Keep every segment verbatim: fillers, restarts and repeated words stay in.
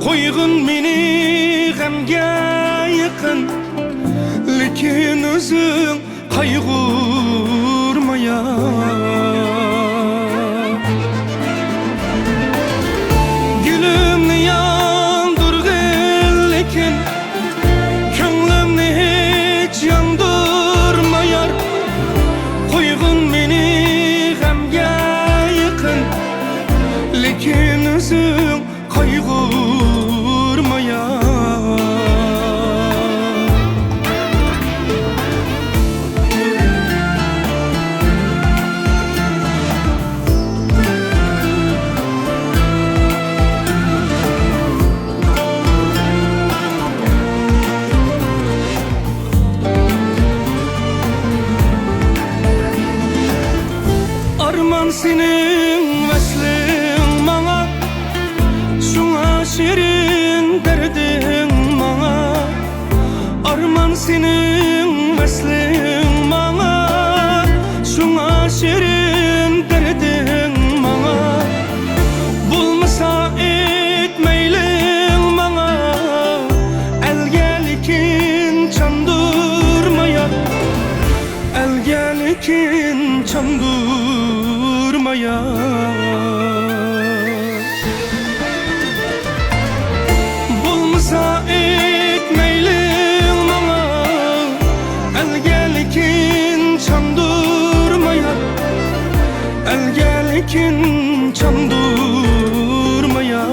قويغىن مېنى غەمگە يېقىن، لېكىن ئۆزۈڭ قايغۇرما يا. گۈلۈمنى ياندۇرغىن لېكىن، كۆڭلۈمنى ھېچ ياندۇرما يار. قويغىن مېنى غەمگە يېقىن، لېكىن ئۆزۈڭ قايغۇرما يا. ئارمان سېنىڭ ۋەسلىڭ ماڭا، شۇڭا شېرىن دەردىڭ ماڭا. ئارمان سېنىڭ ۋەسلىڭ ماڭا، شۇڭا شېرىن دەردىڭ ماڭا. بولمىسا ئېيت مەيلىڭ ماڭا، ئەلگە لېكىن چاندۇرما يا. ئەلگە لېكىن چاندۇرما يا. بولمىسا ئېيت مەيلىڭ ماڭا، ئەلگە لېكىن چاندۇرما يا. ئەلگە لېكىن چاندۇرما يا.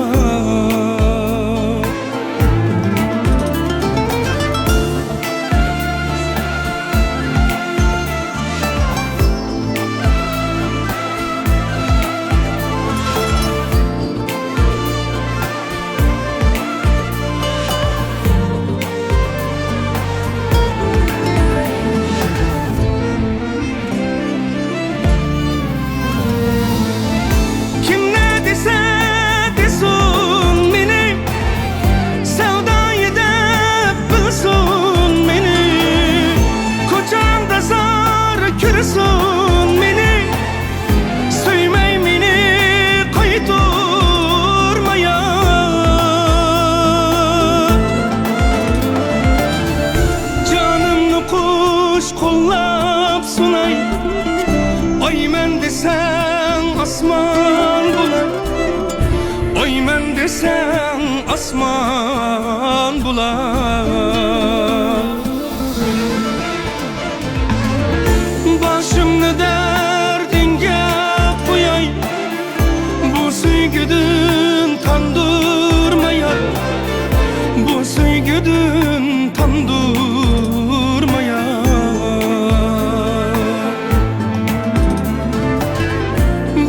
كىم نە دېسە دېسۇن مېنى، سەۋدايى دەپ بىلسۇن مېنى، كوچاڭدا زار كۆرسۇن مېنى، سۆيمەي مېنى قايتۇرما يا. جانىمنى قۇش قوللاپ سۇناي، ئايمەن دېسەڭ ئاسمان بولاي، ئايمەن دېسەڭ ئاسمان بولاي. باشىمنى دەردىڭگە قوياي، بۇ سۆيگۈدىن تاندۇرما يا، بۇ سۆيگۈدىن تاندۇرما يا،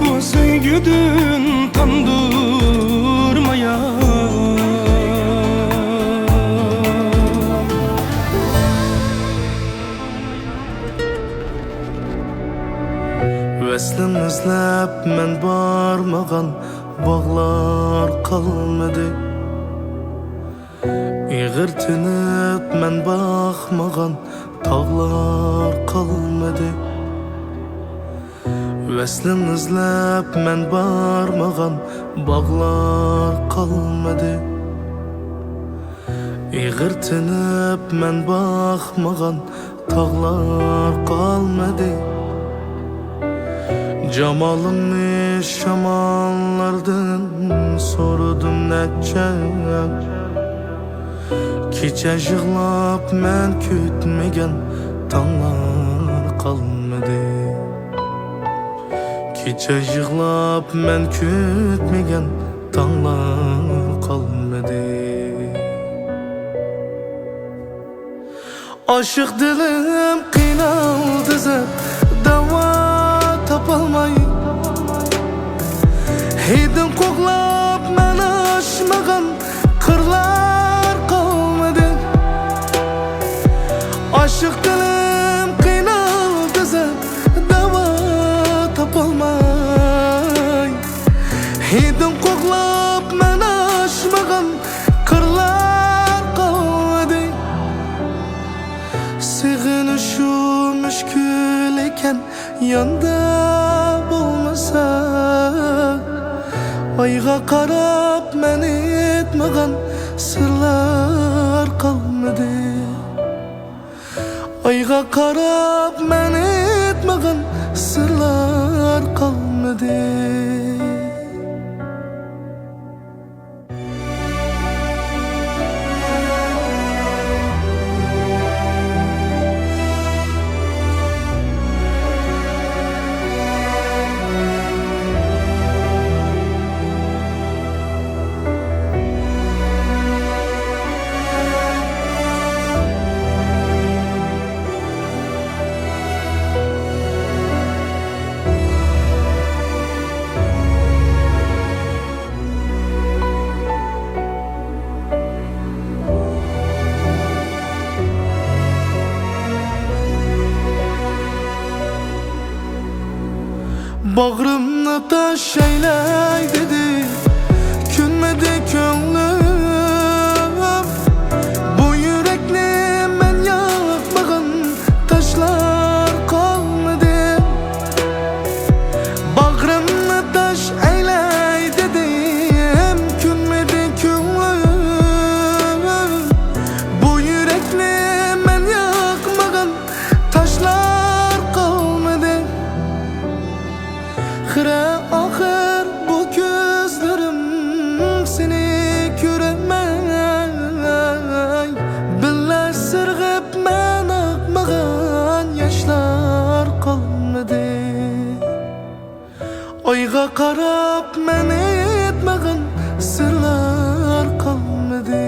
بۇ سۆيگۈدىن تاندۇرما يا. ۋەسلىڭ ئىزلەپ مەن بارمىغان باغلار قالمىدى. ئېغىر تىنىپ مەن باقمىغان تاغلار قالمىدى. ۋەسلىڭ ئىزلەپ مەن بارمىغان باغلار قالمىدى. ئېغىر تىنىپ مەن باقمىغان تاغلار قالمىدى. جامالىڭنى شاماللاردىن سورىدىم نەچچە. كېچە يىغلاپ مەن كۈتمىگەن تاڭلار قالمىدى. كېچە يىغلاپ مەن كۈتمىگەن تاڭلار قالمىدى. ئاشىق دىلىم قىينالدى زەپ، داۋا تاپالماي. ھىدىڭ قوغلاپ مەن ئاشمىغان قىرلار قالمىدى. ئاشىق دىلىم قىينالدى زەپ، داۋا تاپالماي. ھىدىڭ قوغلاپ مەن ئاشمىغان قىرلار قالدى. سېغىنىشۇم مۈشكۈل ئىكەن، ياندا بولمىسا. ئايغا قاراپ مەن ئېيتمىغان سىرلار قالمىدى. ئايغا قاراپ مەن ئېيتمىغان سىرلار قالمىدى. باغرىمنى تاش ئەيلەي دېدى، كۆنمىدى كۆڭلۈم. بۇ يۈرەكنى مەن ياقمىغان تاشلار قالمىدى. باغرىمنى تاش ئەيلەي دېدىم، كۆنمىدى كۆڭلۈم. بۇ يۈرەكنى مەن ياقمىغان تاشلار قالمىدى. خىرە ئاخىر بۇ كۆزلىرىم سېنى كۆرەلمەي، بىللە سىرغىپ مەن ئاقمىغان ياشلار قالمىدى. ئايغا قاراپ مەن ئېيتمىغان سىرلار قالمىدى.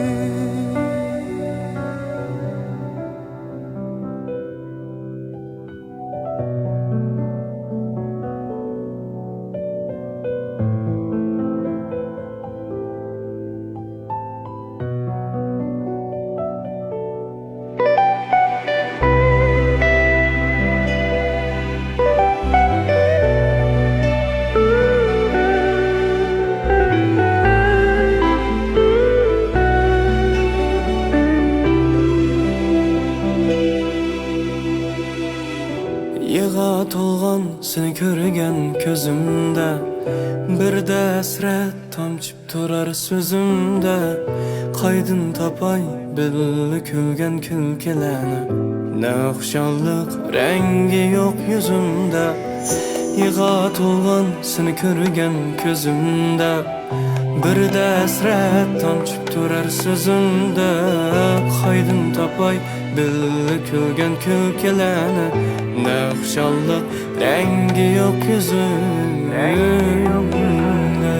يىغا تولغان سېنى كۆرگەن كۆزۈمدە، بىردە ھەسرەت تامچىپ تۇرار سۆزۈمدە. قايدىن تاپاي بىللە كۈلگەن كۈلكىلەرنى؟ نە خۇشاللىق رەڭگى يوق يۈزۈمدە. يىغا تولغان سېنى كۆرگەن كۆزۈمدە، بىردە ھەسرەت تامچىپ تۇرار سۆزۈمدە. قايدىن تاپاي بىللە كۈلگەن كۈلكىلەرنى؟ نە خۇشاللىق رەڭگى يوق يۈزۈمدە.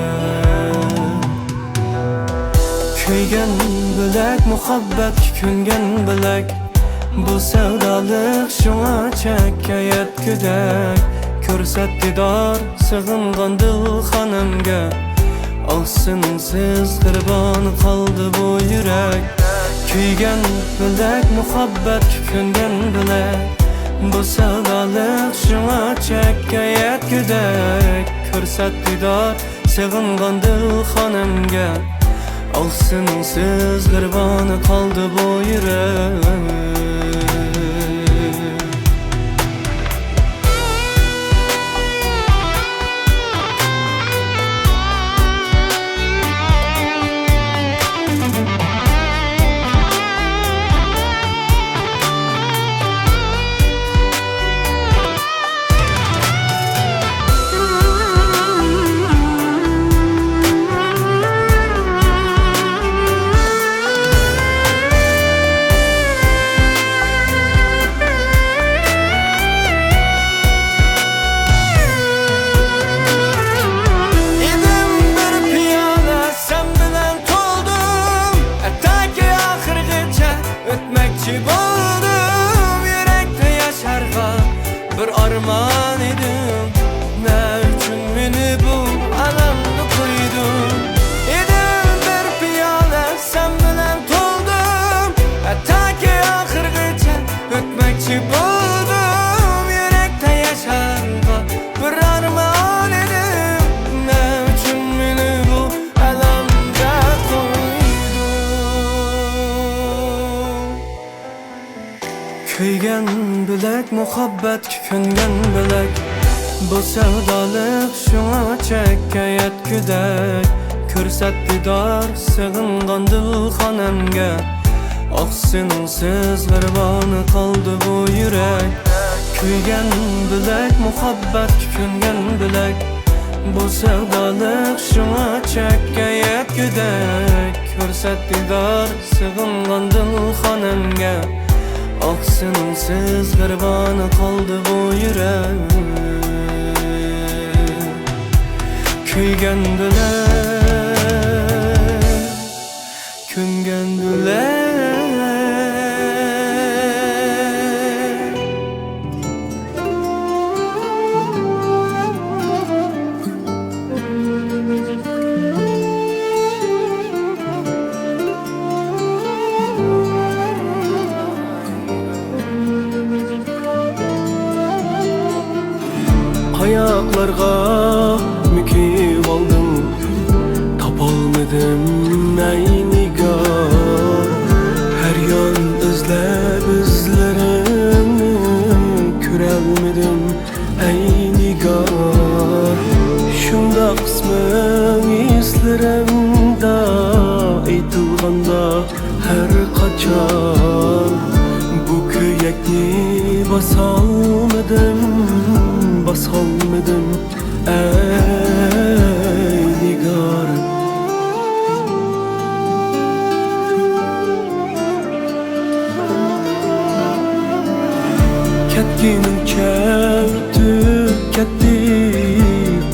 كۆيگەن بىلەك، مۇھەببەتكە كۆنگەن بىلەك، بۇ سەۋدالىق شۇڭا چەككە يەتكۈدەك. كۆرسەت دىدار سېغىنغان دىلخانەمگە، ئاھ، سېنىڭسىز غىرىبانە قالدى بۇ يۈرەك. كۆيگەن بىلەك، مۇھەببەتكە كۆنگەن بىلەك، بۇ سەۋدالىق شۇڭا چەككە يەتكۈدەك. كۆرسەت دىدار سېغىنغان دىلخانەمگە، ئاھ، سېنىڭسىز غىرىبانە قالدى بۇ يۈرەك. ئىدىم بىر پىيالە سەن بىلەن تولدۇم، ھەتتاكى ئاخىرغىچە ئۆتمەكچى بولدۇم يۈرەكتە ياشارغا بىر ئارمان ئىدىم. نە ئۈچۈن مېنى بۇ ئالەمدە قويدۇڭ؟ ئىدىم بىر پىيالە سەن بىلەن تولدۇم، ھەتتاكى ئاخىرغىچە ئۆتمەكچى بولدۇم يۈرەكتە ياشارغا بىر ئارمان ئىدىم. نە ئۈچۈن مېنى بۇ ئالەمدە قويدۇڭ؟ كۆيگەن بىلەك، مۇھەببەتكە كۆنگەن بىلەك، بۇ سەۋدالىق شۇڭا چەككە يەتكۈدەك، كۆرسەت دىدار سېغىنغان دىل خانەمگە. ئاھ، سېنىڭسىز غەرۋانە قالدى بۇ يۈرەك، كۆيگەن بىلەك، مۇھەببەتكە كۆنگەن بىلەك. بۇ سەۋدالىق شۇڭا چەككە يەتكۈدەك، كۆرسەت دىدار سېغىنغان دىل خانەمگە. ئاھ، سېنىڭسىز غەرۋانە قالدى بۇ يۈرەك، كۆيگەن بىلەك، كۆنگەن بىلەك. قاياقلارغا مۆكۈۋالدىڭ، تاپالمىدىم ئەي نىگار. ھەر يان ئىزلەپ ئىزلىرىڭنى، كۆرەلمىدىم ئەي نىگار. شۇنداق قىسمەن ھېسلىرىمدا ئېيتىلغاندا، ھەر قاچان بۇ كۆيەكنى باسالمىدىم، باسالمىدىم ئەي نىگار. كەتكىنىڭچە ئۆتۈپ كەتتى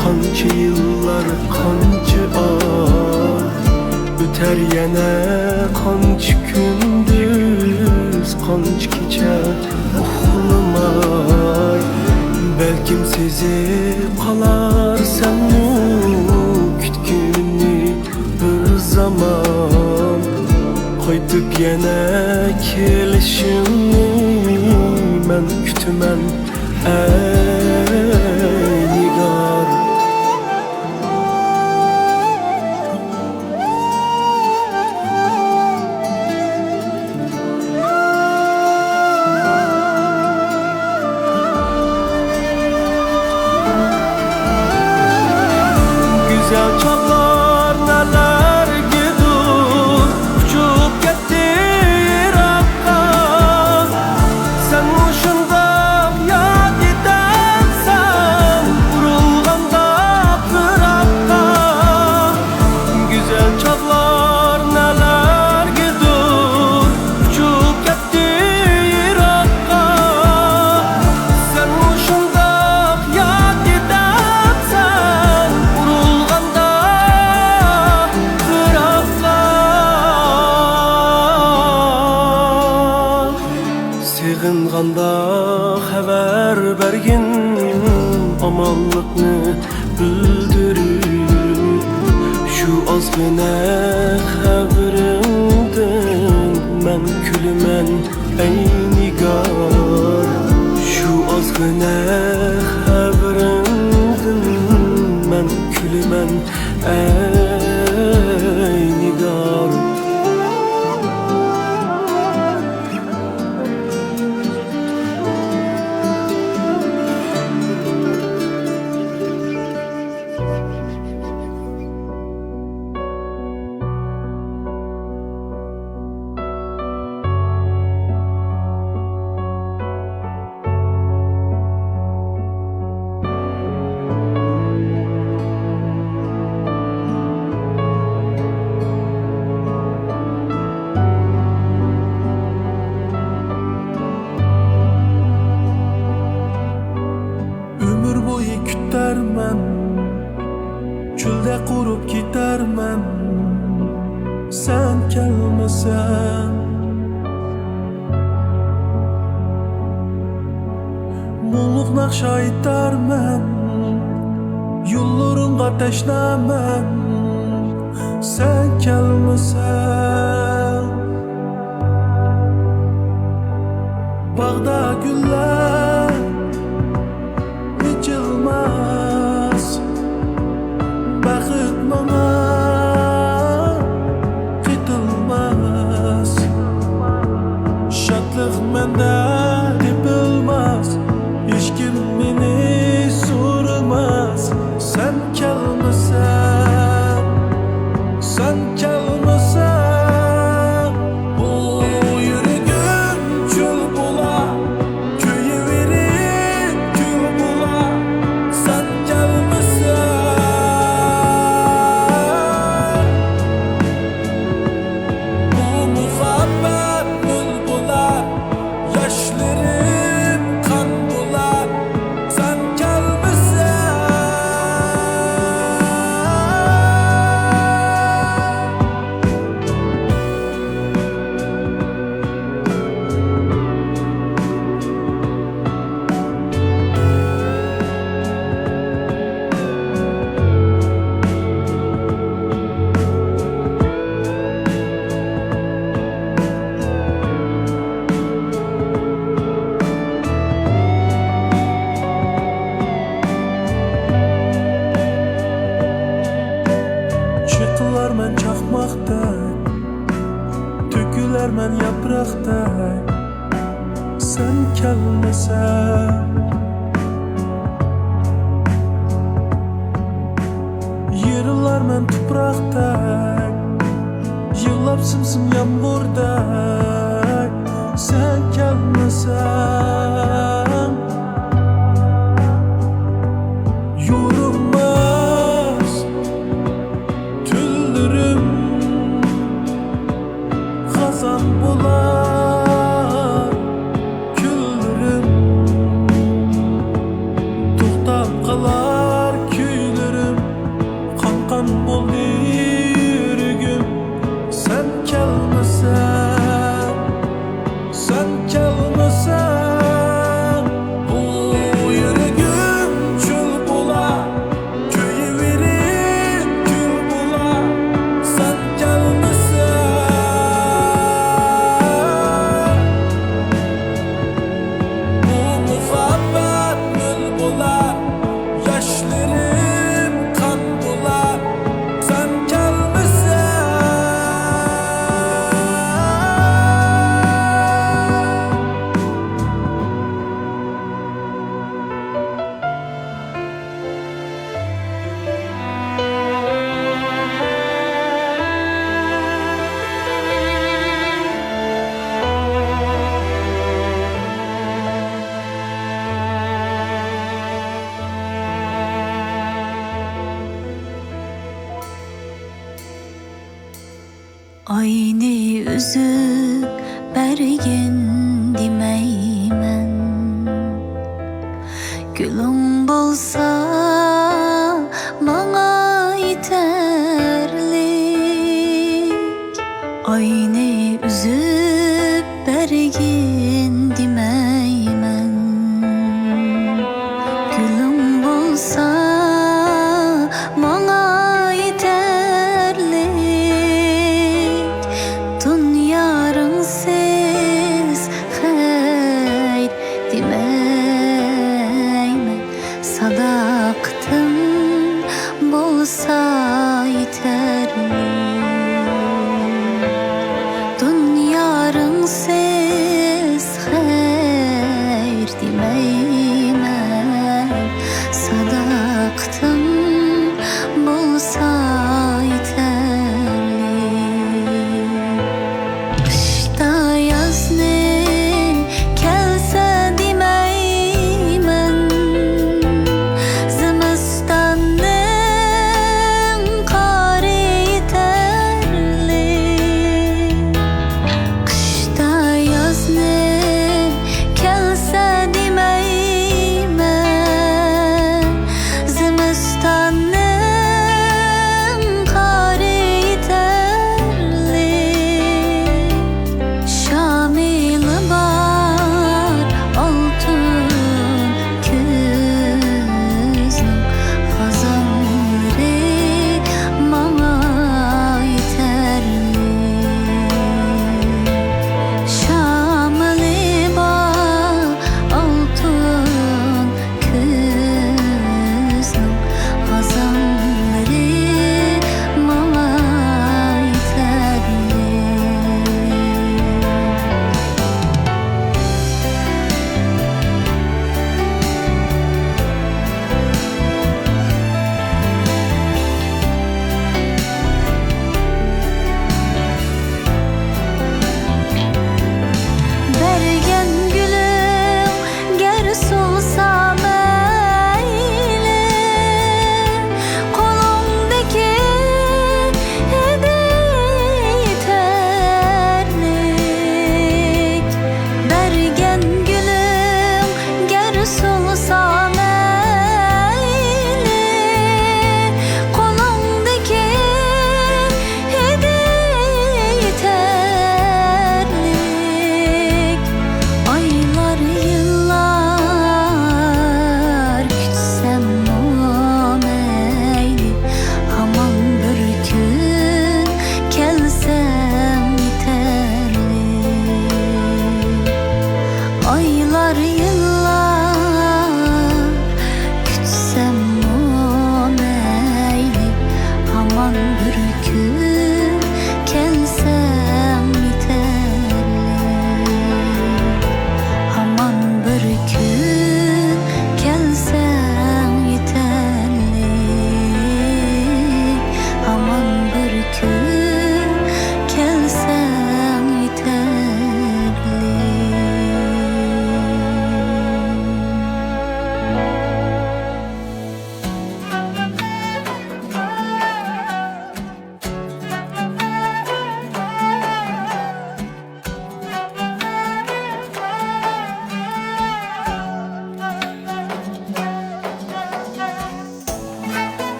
قانچە يىللار، قانچە ئاي. ئۆتەر يەنە قانچە كۈندۈز، قانچە كېچە ئۇخلىماي. بەلكىم سېزىپ قالارسەنمۇ كۈتكىنىمنى بىر زامان. قايتىپ يەنە كېلىشىڭنى مەن كۈتىمەن ئەي نىگار. گۈزەل چاغلار نەلەرگىدۇر ئۇچۇپ كەتتى يىراققا. سەنمۇ شۇنداق ياد ئېتەمسەن ئۇرۇلغاندا پىراققا. گۈزەل چاغلار نەلەرگىدۇر ئۇچۇپ كەتتى يىراققا. سەنمۇ شۇنداق ياد ئېتەمسەن ئۇرۇلغاندا پىراققا. سېغىنغاندا خەۋەر بەرگىن، ئامانلىقنى بىلدۈرۈپ. شۇ ئازغىنە خەۋىرىڭدىن مەن كۈلىمەن ئەي نىگار. شۇ ئازغىنە خەۋىرىڭدىن مەن كۈلىمەن ئەي نىگار. ئۆمۈر بويى كۈتەرمەن، چۆلدە قۇرۇپ كېتەرمەن، سەن كەلمىسەڭ. مۇڭلۇق ناخشا ئېيتارمەن، يوللىرىڭغا تەشنامەن، سەن كەلمىسەڭ. باغدا گۈللەر ئېچىلماس، بەخت ماڭا قېتىلماس، شادلىق مەندە تېپىلماس، ھېچكىم مېنى سۇ ئۇرۇلارمەن چاقماقتەك، تۆكۈلەرمەن ياپراقتەك، سەن كەلمىسەڭ. يېرىلارمەن تۇپراقتەك، يىغلاپ سىم-سىم يامغۇردەك، سەن كەلمىسەڭ. يورۇلماس تۈنلىرىم، خازان بولار كۈنلىرىم، توختاپ قالار كۈيلىرىم، قان-قان بولدى يۈرىكىم، سەن كەلمىسەڭ، سەن كەلمىسەڭ، بۇ يۈرىكىم چۆل بولار. كۆيۈۋېرىپ كۈل بولار، سەن كەلمىسەڭ. بۇ مۇھەببەت مۆل بولار، ياشلىرىم قان بولار، سەن كەلمىسەڭ. ئاينى ئۈزۈپ بەرگىن دېمەيمەن، گۈلۈڭ بولسا ماڭا يېتەرلىك. ئاينى ئۈزۈپ بەرگىن دېمەيمەن، گۈلۈڭ بولسا ماڭا يېتەرلىك. دۇنيارىڭسىز خەير دېمەيمەن، سادا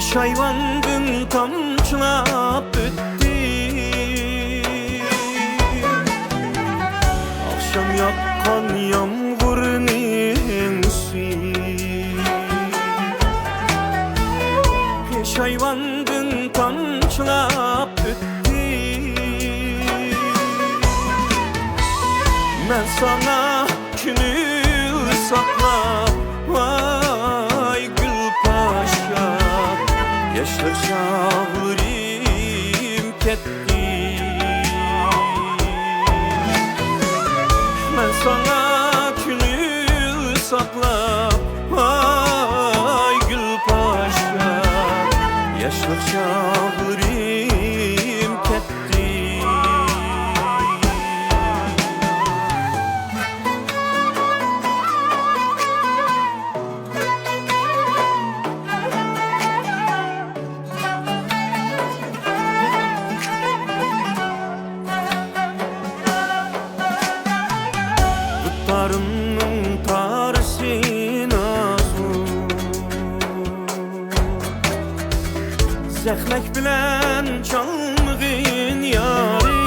پېشايۋاندىن تامچىلاپ ئۆتتى ئاخشام ياغقان يامغۇرنىڭ سۈيى. پېشايۋاندىن تامچىلاپ ئۆتتى. مەن ساڭا كۆڭۈل ساقلاپ، ۋاي گۈلپاشا، ياشلىق چاغلىرىم كەتتى. مەن ساڭا كۆڭۈل ساقلاپ، ۋاي گۈلپاشا، ياشلىق چاغلىرىم كەتتى. دۇتارىمنىڭ تارىسى نازۇك، زەخمەك بىلەن چالمىغىن يارىم.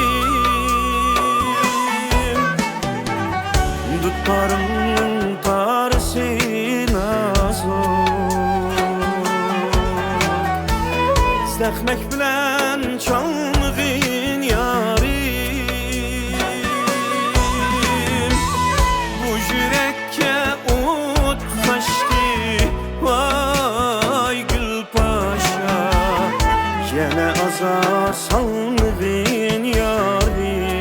دۇتارىمنىڭ تارىسى نازۇك، زەخمەك بىلەن چالمىغىن يارىم. بۇ يۈرەككە ئوت قاچتى، ۋاي گۈلپاشا، يەنە ئازار سالمىغىن يارىم.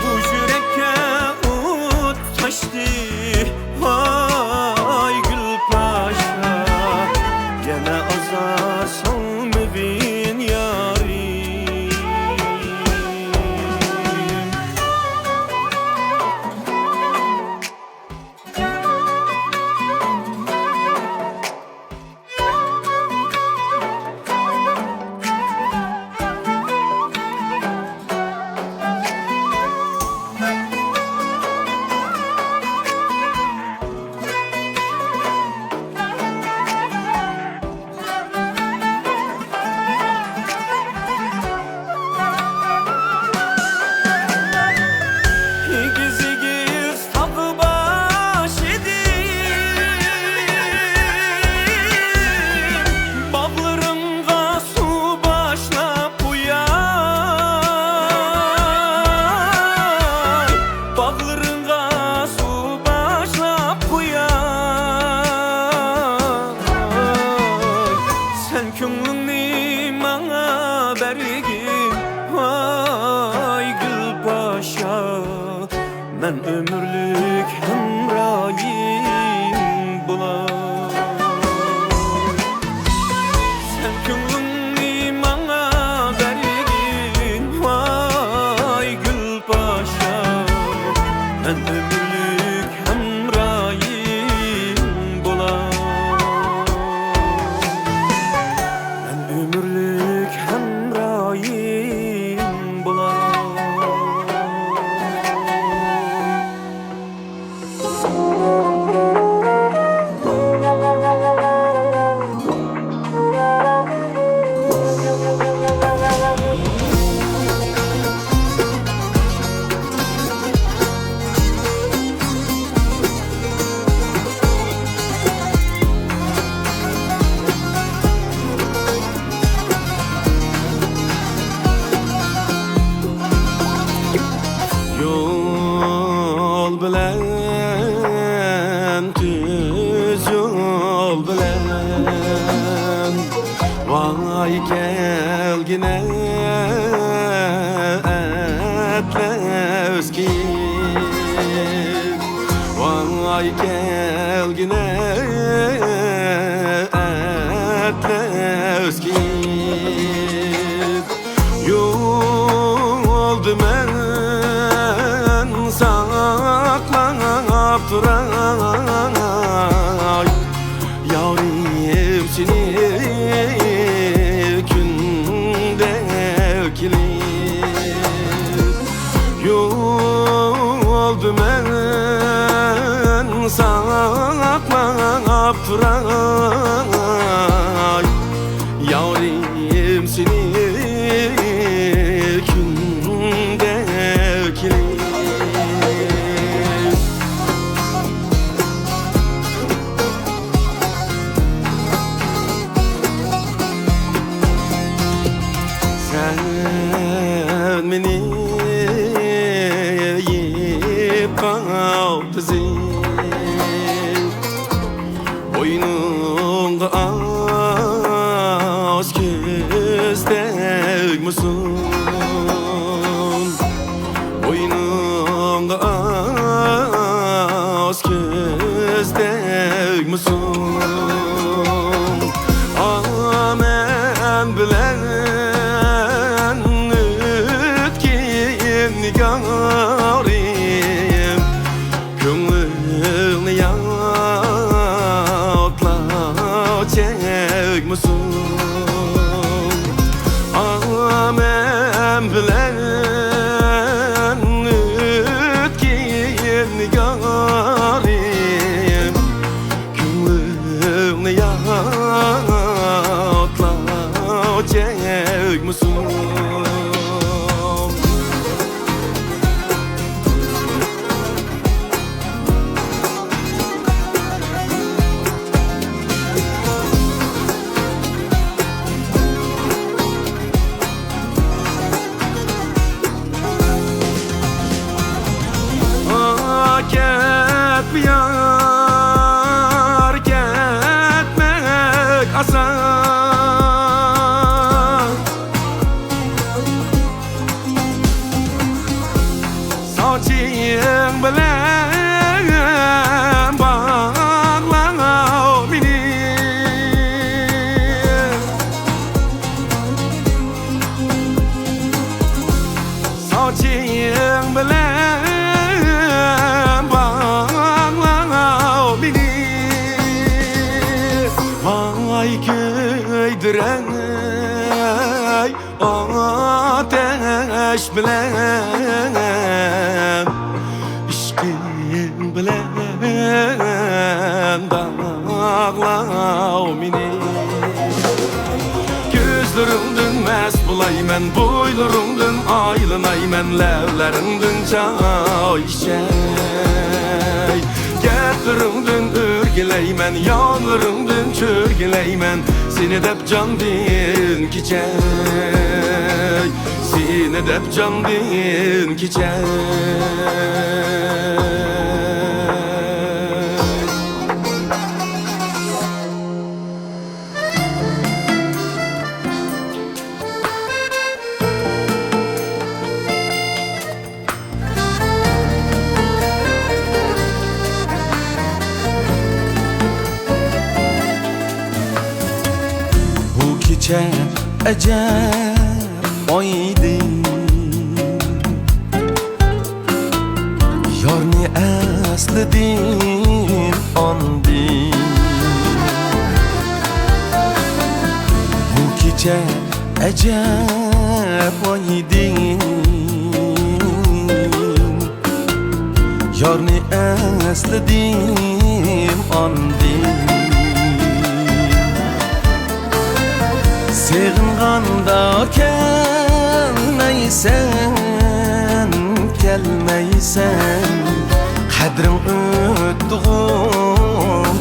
بۇ يۈرەككە ئوت قاچتى، ۋاي گۈلپاشا، يەنە ئازار سالمىغىن يارىم. ئېگىز-ئېگىز تاغ باشىدىن باغلىرىڭغا سۇ باشلاپ قۇياي، باغلىرىڭغا سۇ باشلاپ قۇياي. سەن كۆڭلۈڭنى ماڭا بەرگىن، ۋاي گۈلپاشا، مەن ئۆمۈرلۈك ھەمراھىڭ بولاي. سەن كۆڭلۈڭنى ماڭا بەرگىن، ۋاي گۈلپاشا، مەن ئۆمۈرلۈك ھەمراھىڭ بولاي. مەن ئۆمۈرلۈك ھەمراھىڭ بولاي. يول بىلەن، تۈز يول بىلەن، ۋاي كەلگىنە ئەتلەس كىيىپ، ۋاي كەلگىنە ئەتلەس كىيىپ. يولدا مەن ساقلاپ تۇراي، يارىم سېنى كۈندە كېلىپ. يولدا مەن ساقلاپ تۇراي، يارىم سېنى كۈندە كېلىپ. سەن مېنى يىپقا تىزىپ، بوينۇڭغا ئاز كۆز تەگمىسۇن. بوينۇڭغا ئاز كۆز تەگمىسۇن. ئامەن بىلەن ئۆتكىن نىگارىم، كۆڭلۈڭنى يادلاپ چەكمىسۇن. ئامەن بىلەن ئۆتكىن نىگارىم، كۆڭلۈڭنى يادلاپ چەكمىسۇن. كەتمە يار، كەتمەك ئاسان. ساچىڭ بىلەن باغلاڭ مېنى. ساچىڭ بىلەن باغلاڭ مېنى. ۋاي كۆيدۈرەي ئاتەش بىلەن، ئىشقىڭ بىلەن داغلاڭ مېنى. كۆزلىرىڭدىن مەست بولايمەن، بويلىرىڭدىن ئايلىنايمەن، لەۋلىرىڭدىن چاي ئىچەي. گەپلىرىڭدىن ئۆرگىلەيمەن، يانلىرىڭدىن چۆرگىلەيمەن، سېنى دەپ جاندىن كېچەي، سېنى دەپ جاندىن كېچەي. بۇ كېچە ئەجەب ئايدىڭ، يارنى ئەسلىدىم ئاندىن. بۇ كېچە ئەجەب ئايدىڭ، يارنى ئەسلىدىم ئاندىن. سېغىنغاندا كەلمەيسەن، كەلمەيسەن، قەدرىڭ ئۆتتىغۇ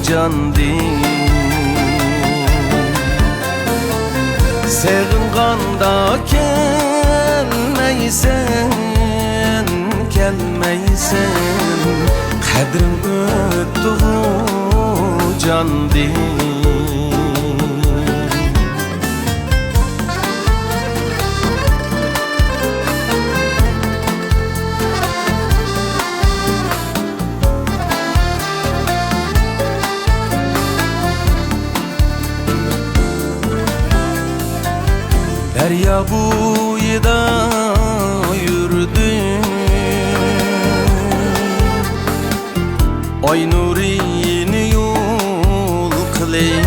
جاندىن. سېغىنغاندا كەلمەيسەن، كەلمەيسەن، قەدرىڭ ئۆتتىغۇ جاندىن. دەريا بويىدا يۈردۈم، ئاي نۇرىنى يول قىلىپ.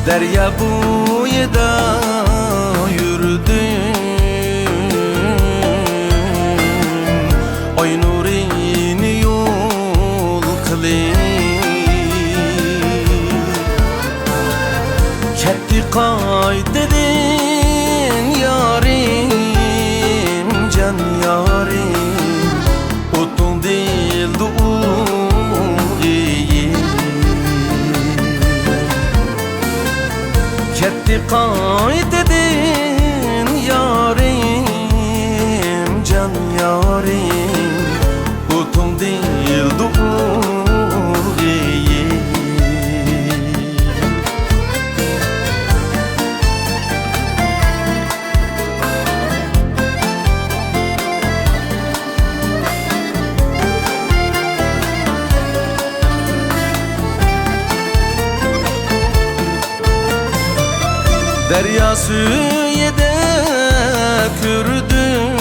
دەريا بويىدا يۈردۈم، ئاي نۇرىنى يول يارىم، ئوتۇڭ دىلدا ئۇلغىيىم. كەتتى قايتىدىن يارىم، جان يارىم، ئوتۇڭ دىلدا ئۇلغىيىم. دەريا سۈيىدە كۆردۈم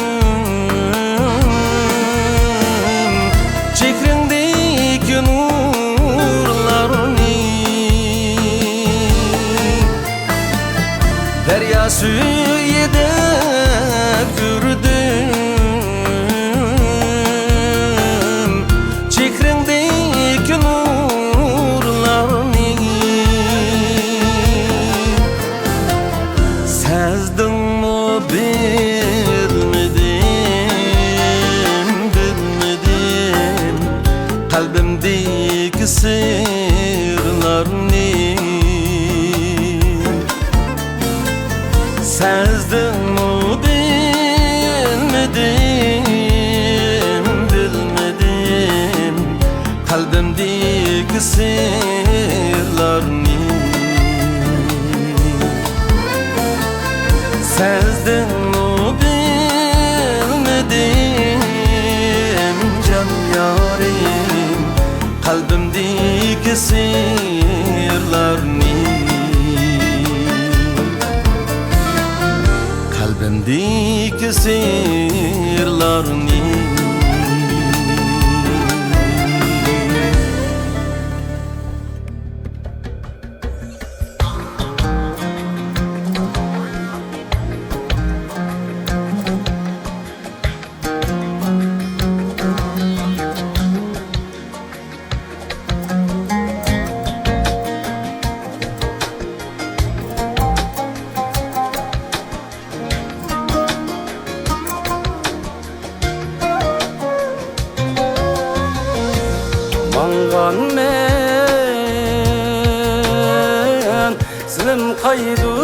چېھرىڭدىكى نۇرلارنى. دەريا سۈيىدە كۆردۈم چېھرىڭدىكى نۇرلارنى. سەزدىڭمۇ بىلمىدىم، بىلمىدىم قەلبىمدىكى سىرلارنى. سەزدىڭمۇ بىلمىدىم، بىلمىدىم قەلبىمدىكى سىرلارنى. سەزدىڭمۇ بىلمىدىم جان يارىم، قەلبىمدىكى سىرلارنى، قەلبىمدىكى سىرلارنى. ماڭغان مەنزىلىم قايدۇ؟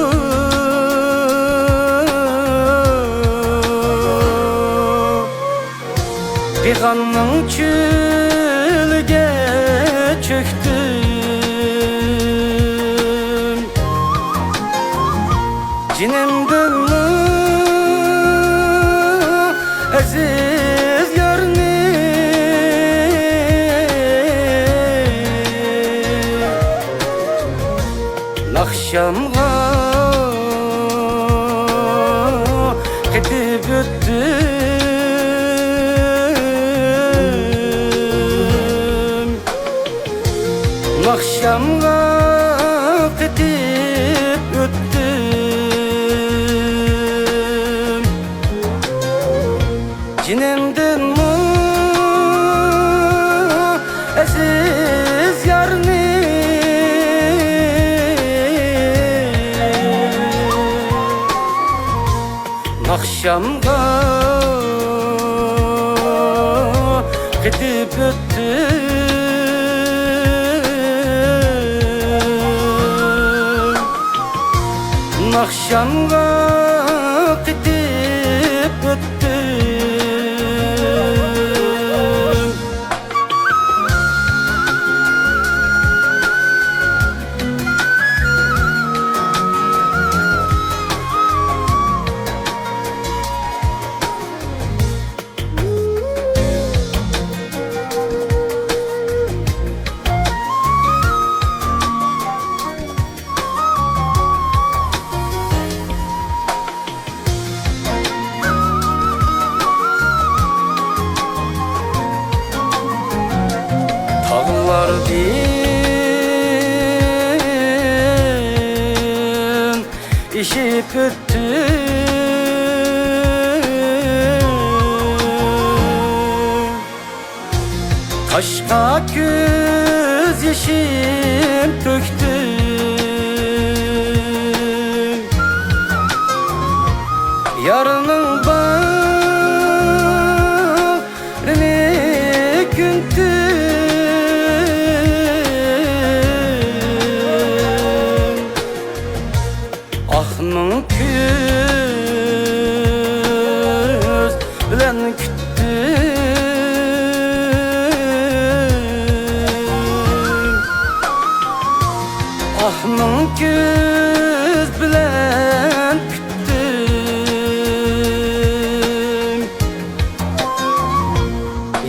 پىغاننىڭ چۆلىگە چۆكتۈم. جېنىمدىنمۇ ئەزىز يارنى ناخشامغا قېتىپ ئۆتتۈم. ناخشامغا قېتىپ ئۆتتۈم. جېنىمدىنمۇ ئەزىز يارنى ناخشامغا قېتىپ ئۆتتۈم. ناخشامغا قېتىپ ئۆتتۈم. تاغلاردىن ئېشىپ ئۆتتۈم. تاشقا كۆز يېشىم تۆكتۈم. يارنىڭ باغرىغا كۈتتۈم. ئاھ، مىڭ كۆز بىلەن كۈتتۈم.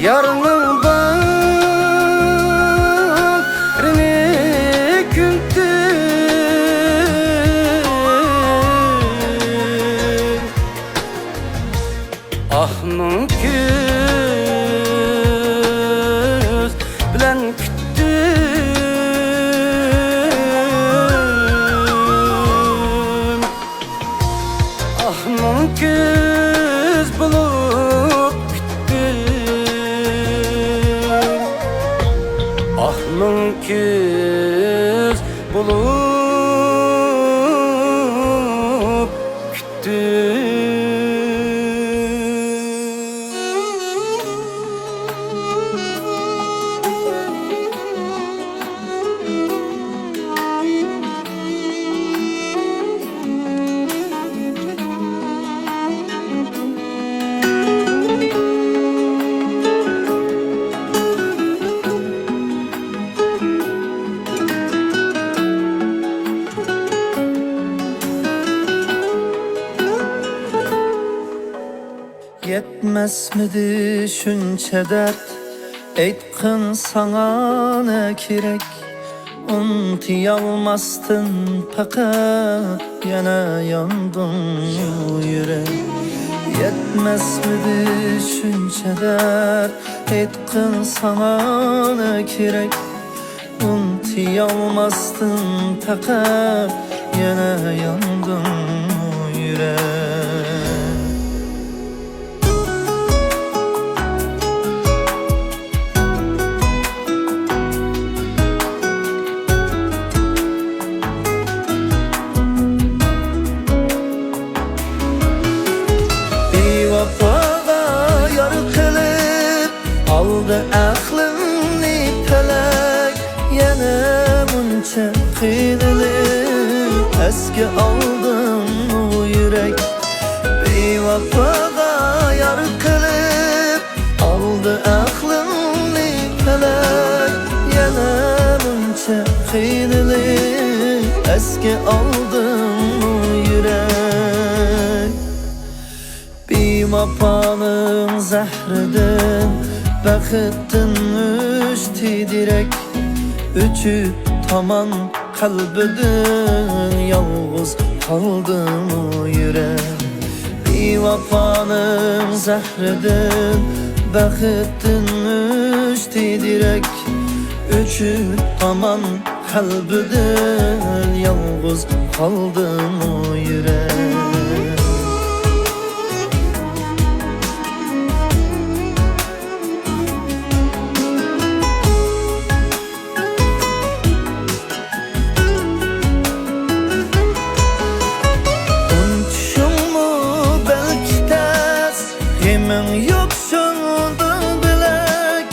يارنىڭ باغرىنى كۈلدۈم. ئاھ، مىڭ كۆز بىلەن كۈتتۈم. ئاھ، مىڭ كۆز بولۇپ كۈتتۈم. ئاھ، مىڭ كۆز بولۇپ كۈتتۈم. يەتمەسمىدى شۇنچە دەرد، ئېيتقىن ساڭا نە كېرەك؟ ئۇنتۇيالماستىن پەقەت يەنە ياندىڭمۇ يۈرەك؟ يەتمەسمىدى شۇنچە دەرد، ئېيتقىن ساڭا نە كېرەك؟ ئۇنتۇيالماستىن پەقەت يەنە ياندىڭمۇ يۈرەك؟ بىۋاپاغا يار قىلىپ، ئالدى ئەقلىمنى پەلەك، يەنە مۇنچە قىينىلىپ، ئەسكە ئالدىڭمۇ يۈرەك؟ بىۋاپاغا يار قىلىپ، ئالدى ئەقلىمنى پەلەك، يەنە مۇنچە قىينىلىپ، ئەسكە ئالدىڭمۇ يۈرەك؟ بىۋاپانىڭ زەھرىدىن، بەختتىن ئۆچتى دېرەك، ئۆچۈپ تامان قەلبىدىن يالغۇز قالدىمۇ يۈرەك؟ بىۋاپانىڭ زەھرىدىن، بەختتىن ئۆچتى دېرەك، ئۆچۈپ تامان قەلبىدىن يالغۇز قالدىمۇ يۈرەك؟ ئۇنتۇشۇڭمۇ بەلكى تەس، غېمىڭ يوق شۇندىن بىلەك،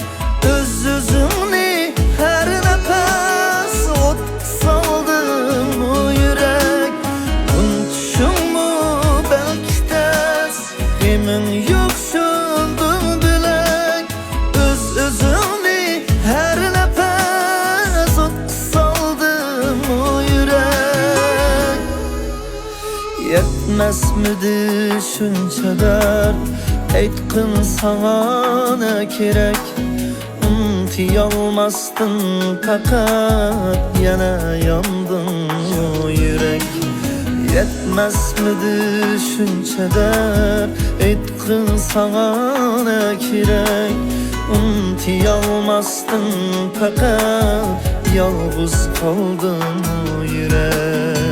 ئۆز-ئۆزۈڭنى ھەر نەپەس ئوتقا سالدىمۇ يۈرەك؟ ئۇنتۇشۇڭمۇ بەلكى تەس، غېمىڭ يوق شۇندىن بىلەك، ئۆز-ئۆزۈڭنى ھەر نەپەس ئوتقا سالدىمۇ يۈرەك؟ يەتمەسمىدى شۇنچە دەرد، ئېيتقىن ساڭا نە كېرەك؟ ئۇنتۇيالماستىن پەقەت يەنە ياندىڭمۇ يۈرەك؟ يەتمەسمىدى شۇنچە دەرد، ئېيتقىن ساڭا نە كېرەك؟ ئۇنتۇيالماستىن پەقەت يالغۇز قالدىڭمۇ يۈرەك؟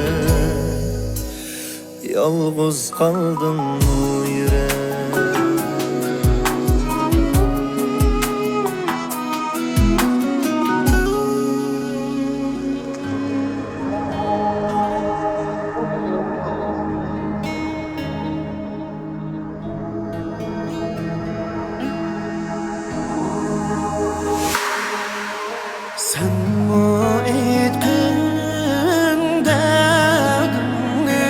يالغۇز قالدىڭمۇ يۈرەك؟ سەنمۇ ئېيتقىن دەردىڭنى،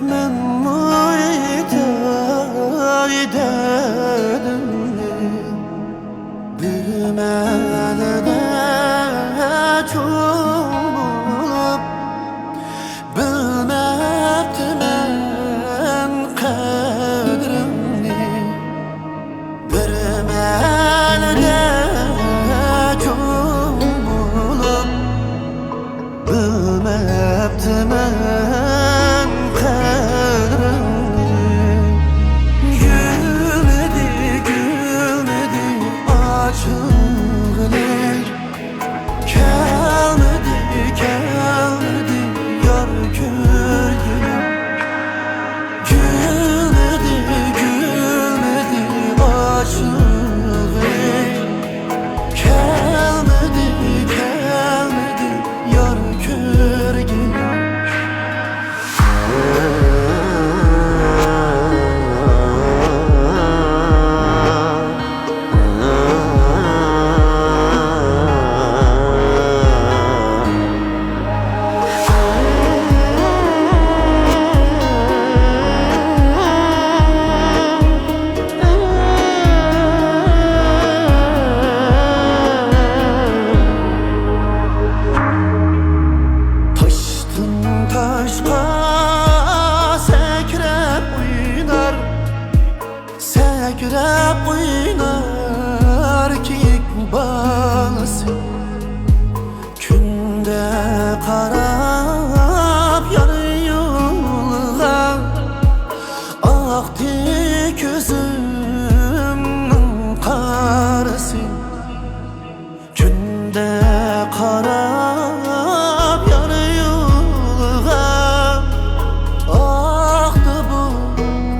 مەنمۇ سەكرەپ ئوينار كېيىك بالىسى. كۈندە قاراپ يار يولغا، ئاقتى كۆزۈمنىڭ قارىسى. كۈندە قاراپ يار يولغا، ئاقتى بۇ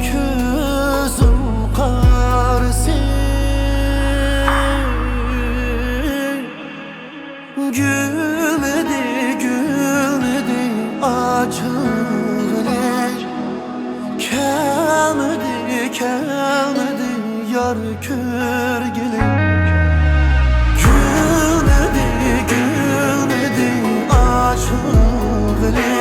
كۆزۈم قارىسى. گۈلمىدى، گۈلمىدى ئاچىلغىلى. كەلمىدى، كەلمىدى يار كۆرگىلى. گۈلمىدى، گۈلمىدى ئاچىلغىلى.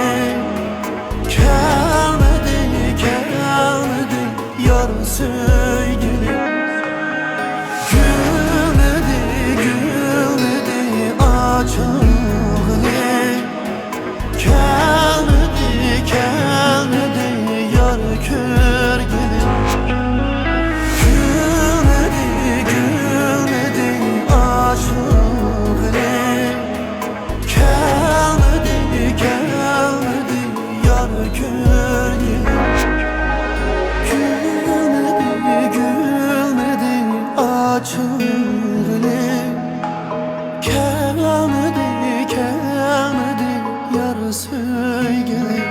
كەلمىدى، كەلمىدى يار سۆيگىلى. گۈلمىدى، گۈلمىدى ئاچىلغىلى. كەلمىدى، كەلمىدى يار كۆرگىلى. گۈلمىدى، گۈلمىدى ئاشىقىم. كەلمىدى، كەلمىدى يار كۆرگىلى. گۈلمىدى، گۈلمىدى ئاشىقىم. كەلمىدى، كەلمىدى يار سۆيگۈلۈم.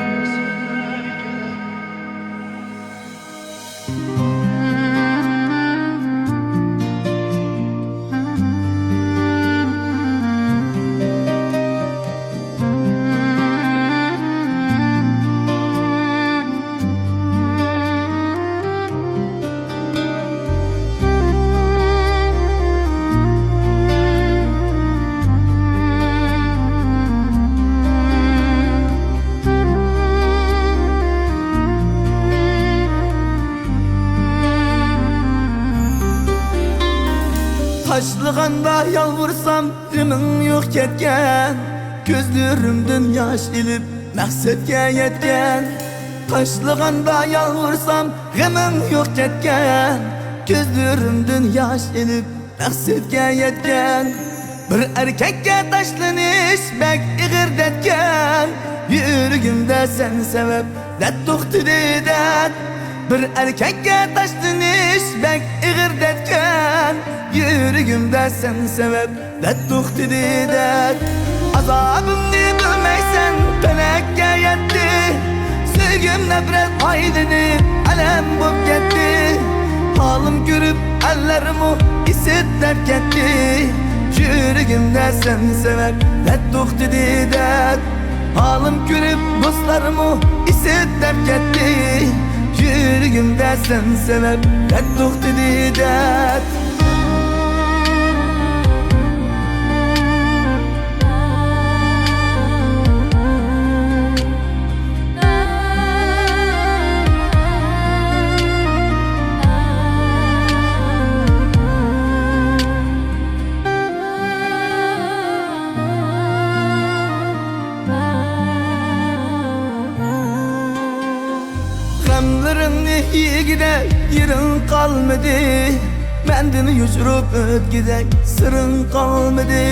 تاشلىغاندا يالۋۇرسام، غېمىڭ يوق كەتكەن، كۆزلىرىمدىن ياش ئېلىپ، مەقسەتكە يەتكەن. تاشلىغاندا يالۋۇرسام، غېمىڭ يوق كەتكەن، كۆزلىرىمدىن ياش ئېلىپ، مەقسەتكە يەتكەن. بىر ئەركەككە تاشلىنىش بەك ئېغىر دەتكەن، يۈرىكىمدە سەن سەۋەب، دەرد توختىدى دەرد. بىر ئەركەككە تاشلىنىش بەك ئېغىر دەتكەن، يۈرىكىمدە سەن سەۋەب، دەرد توختىدى دەرد. ئازابىمنى بىلمەيسەن، پەلەككە يەتتى. سۆيگۈم نەپرەت ئايلىنىپ، ئەلەم بوپ كەتتى. ھالىم كۆرۈپ، ئەللەرمۇ ئىسىت دەپ كەتتى. يۈرىكىمدە سەن سەۋەب، دەرد توختىدى دەرد. ھالىم كۆرۈپ، دوستلارمۇ ئىسىت دەپ كەتتى. يۈرىكىمدە سەن سەۋەب، دەرد توختىدى دەرد. غەملىرىڭنى يېگۈدەك يېرىڭ قالمىدى، مەندىن يوشۇرۇپ ئۆتكۈدەك سىرىڭ قالمىدى.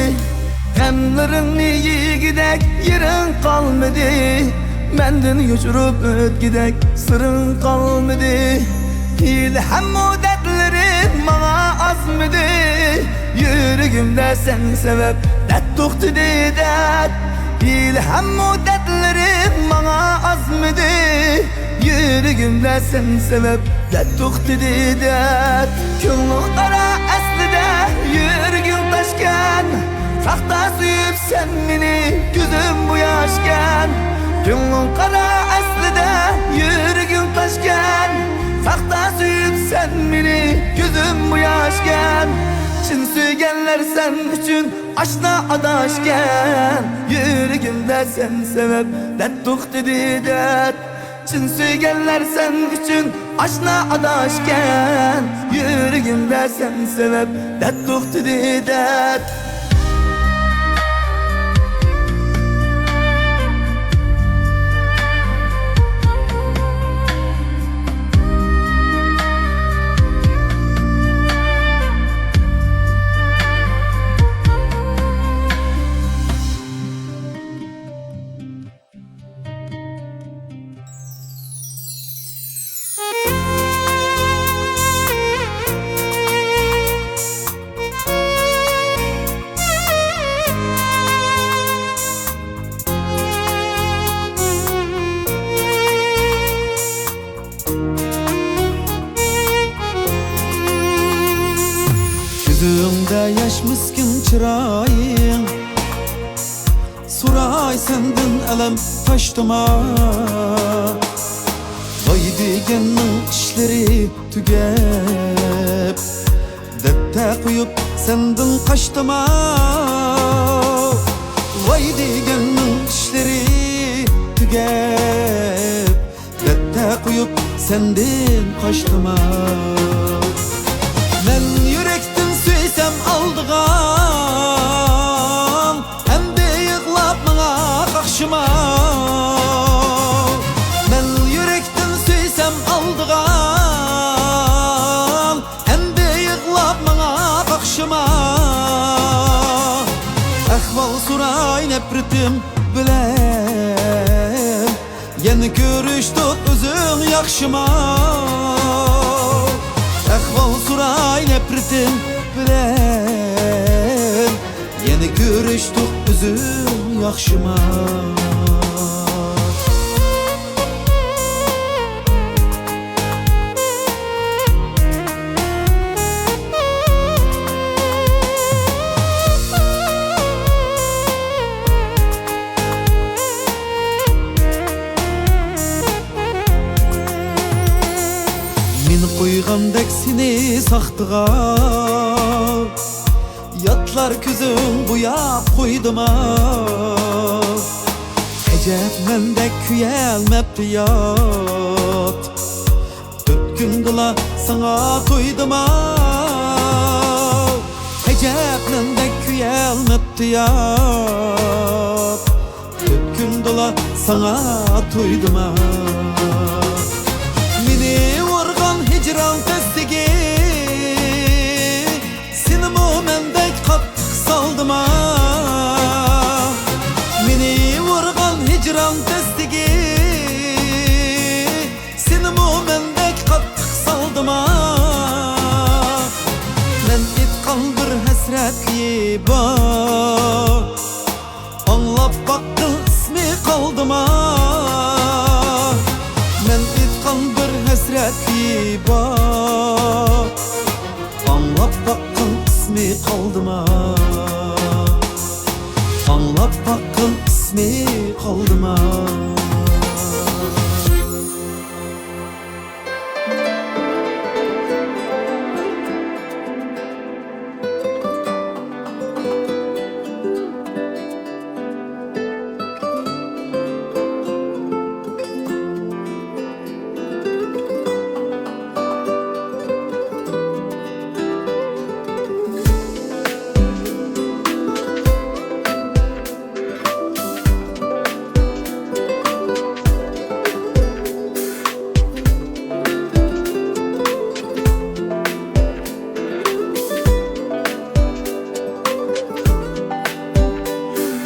غەملىرىڭنى يېگۈدەك يېرىڭ قالمىدى، مەندىن يوشۇرۇپ ئۆتكۈدەك سىرىڭ قالمىدى. ھېلىھەممۇ دەردلىرىم ماڭا ئازمىدى، يۈرىكىمدە سەن سەۋەب، دەرد توختىدى دەرد. ھېلىھەممۇ دەردلىرىم ماڭا ئازمىدى، يۈرىكىمدە سەن سەۋەب، دەرد توختىدى دەرد. كۆڭلۈڭ قارا ئەسلىدە، يۈرىكىڭ تاشكەن، ساختا سۆيۈپ سەن مېنى، كۆزۈم بۇ ياشكەن. كۆڭلۈڭ قارا ئەسلىدە، يۈرىكىڭ تاشكەن، ساختا سۆيۈپ سەن مېنى، كۆزۈم بۇ ياشكەن. چىن سۆيگەنلەر سەن ئۈچۈن ئاشنا ئاداشكەن. يۈرىكىمدە سەن سەۋەب، دەرد توختىدى دەرد. چىن سۆيگەنلەر سەن ئۈچۈن ئاشنا ئاداشكەن. يۈرىكىمدە سەن سەۋەب، دەرد توختىدى دەرد. دەپتە ياش مىسكىن چىرايىڭ، سوراي سەندىن ئەلەم تاشتىما. ۋاي دېگەننىڭ ئىشلىرى تۈگەپ، دەپتە قويۇپ سەندىن قاچتىما. ۋاي دېگەننىڭ ئىشلىرى تۈگەپ، دەپتە قويۇپ سەندىن قاچتىما. مەن يۈرەكتىن سۆيسەم ئالدىغان، ئەمدى يىغلاپ ماڭا قاقشىما. مەن يۈرەكتىن سۆيسەم ئالدىغان، ئەمدى يىغلاپ ماڭا قاقشىما. ئەھۋال سوراي نەپرىتىم بىلەن، يەنە كۆرۈشتۇق ئۆزۈڭ ياخشىما. ئەھۋال سوراي نەپرىتىم بىلەن، يەنە كۆرۈشتۇق ئۆزۈڭ ياخشىما. مېنى قويغاندەك سېنى ساختىغا، ياتلار كۆزۈڭ بوياپ قويدىما. ئەجەب مەندەك كۆيەلمەپتۇ يات، تۆت كۈندىلا ساڭا تويدىما. ئەجەب مەندەك كۆيەلمەپتۇ يات، تۆت كۈندىلا ساڭا تويدىما. مېنى ئۇرغان ھىجران تەستىكى، سېنىمۇ مەندەك قاتتىق سالدىما. مېنى ئۇرغان ھىجران تەستىكى، سېنىمۇ مەندەك قاتتىق سالدىما. مەن ئېيتقان بىر ھەسرەتلىرى بار، ئاڭلاپ باققىن ئىسمى قالدىما. مەن ئېيتقان بىر ھەسرەتلىرى بار، ئاڭلاپ باققىن ئىسمى قالدىما. ئاڭلاپ باققىن ئىسمى قالدىما.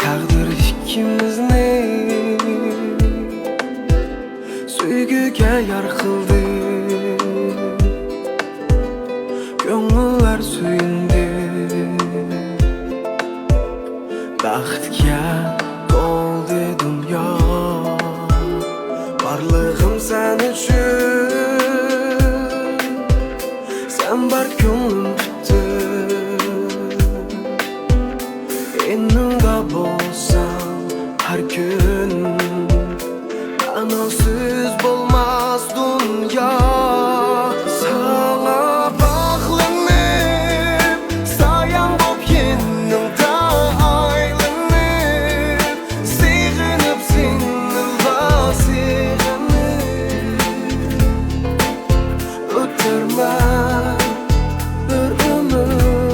تەقدىر ئىككىمىزنى سۆيگۈگە يار قىلدى. كۆڭۈللەر سۆيۈندى. بەختكە تولدى دۇنيا، بارلىقىم سەن ئۈچۈن. سەن بار كۆڭلۈم پۈتۈن، يېنىڭدا بولسام ھەر كۈن. مەنىسىز بولماس دۇنيا، ساڭا باغلىنىپ، سايەڭ بوپ يېنىڭدا ئايلىنىپ، سېغىنىپ سېنىلا سېغىنىپ ئۆتەرمەن بىر ئۆمۈر.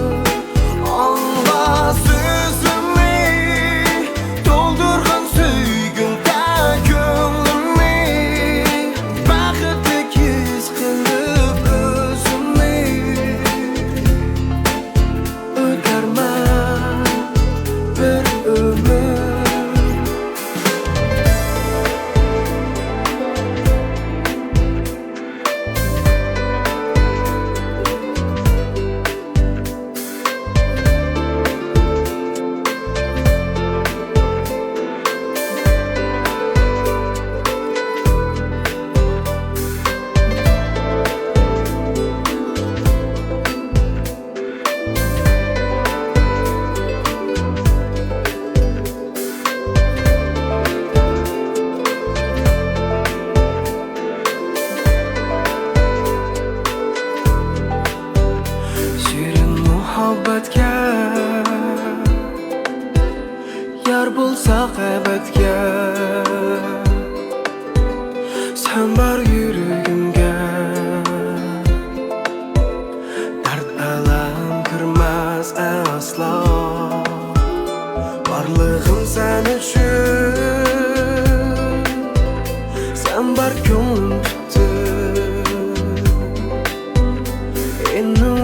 مۇھەببەتكە يار بولساق ئەبەدكە، سەن بار يۈرىكىمگە، دەرد ئەلەم كىرمەس ئەسلا. بارلىقىم سەن ئۈچۈن، سەن بار كۆڭلۈم پۈتۈن. ئېنىڭ